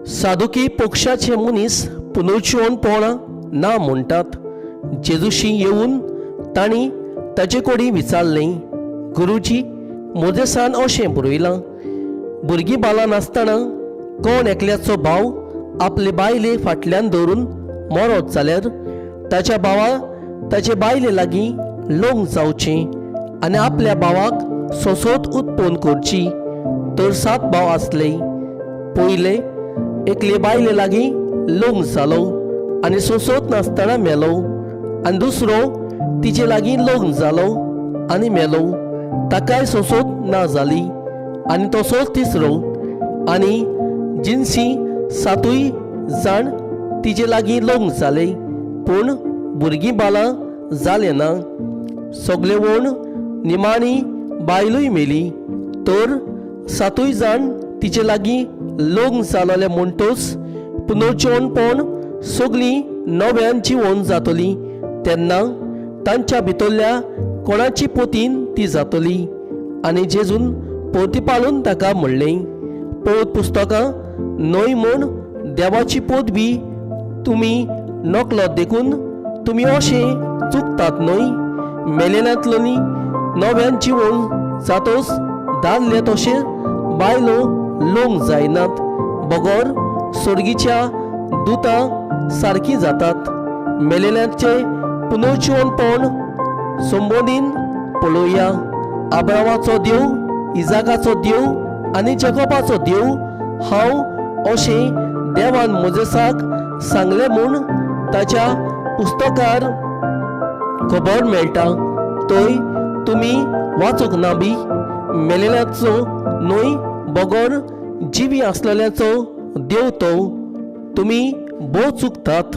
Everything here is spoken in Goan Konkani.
सादुकी पक्षाचे मनीस पुनर्जिवनपण ना म्हणटात. जेजूशी येवन तांणी ताचे कडेन विचारलें, गुरुजी, मोजेसान अशें बरयलां, भुरगीं बालां नासतना कोण एकल्याचो भाव आपले बायले फाटल्यान धरून मरत जाल्यार ताच्या भावा ताचे बायले लागीं लग्न जावचें आनी आपल्या भावाक सोंसोत उत्पन्न करची. तर सात भाव आसले. पयले एकले बायले लागीं लग्न जालो आनी सोंसत नासतना मेलो, आनी दुसरो तिचे लागीं लग्न जालो आनी मेलो, ताकाय सोंसत ना जाली, आनी तसोच तिसरो, आनी जिनसी सातूय जाण तिचे लागीं लग्न जाले, पूण भुरगीं बालां जालें ना. सगळे वण निमाणी बायलूय मेली. तर सातूय जाण तिचे लागीं लग्न जालोले म्हणटच पुनर्जिवनपण सगळीं नव्यान जिवन जातली तेन्ना तांच्या भितरल्या कोणाची पोतीन ती जातली? आनी जेजून पोतीपालून ताका म्हणलें, पोत पुस्तकां न्हय म्हूण देवाची पोत बी तुमी नकलो देखून तुमी अशें चुकतात न्हय? मेलेल्यांतलोनी नव्यान जिवन जातोच दादले तशें बायलो लग्न जायनात, बगर सोर्गीच्या दुतां सारकीं जातात. मेलेल्यांचे पुनर्जिवनपण संबोधीन पळोवया, आब्रामाचो देव, इजाकाचो देव आनी जेकोबाचो देव हांव अशें देवान मोजेसाक सांगलें म्हूण ताच्या पुस्तकार खबर मेळटा. थंय तुमी वाचूंक ना बी? मेलेल्याचो न्हय बगर जिवी आसलेल्याचो देव तो. तुमी भोव चुकतात.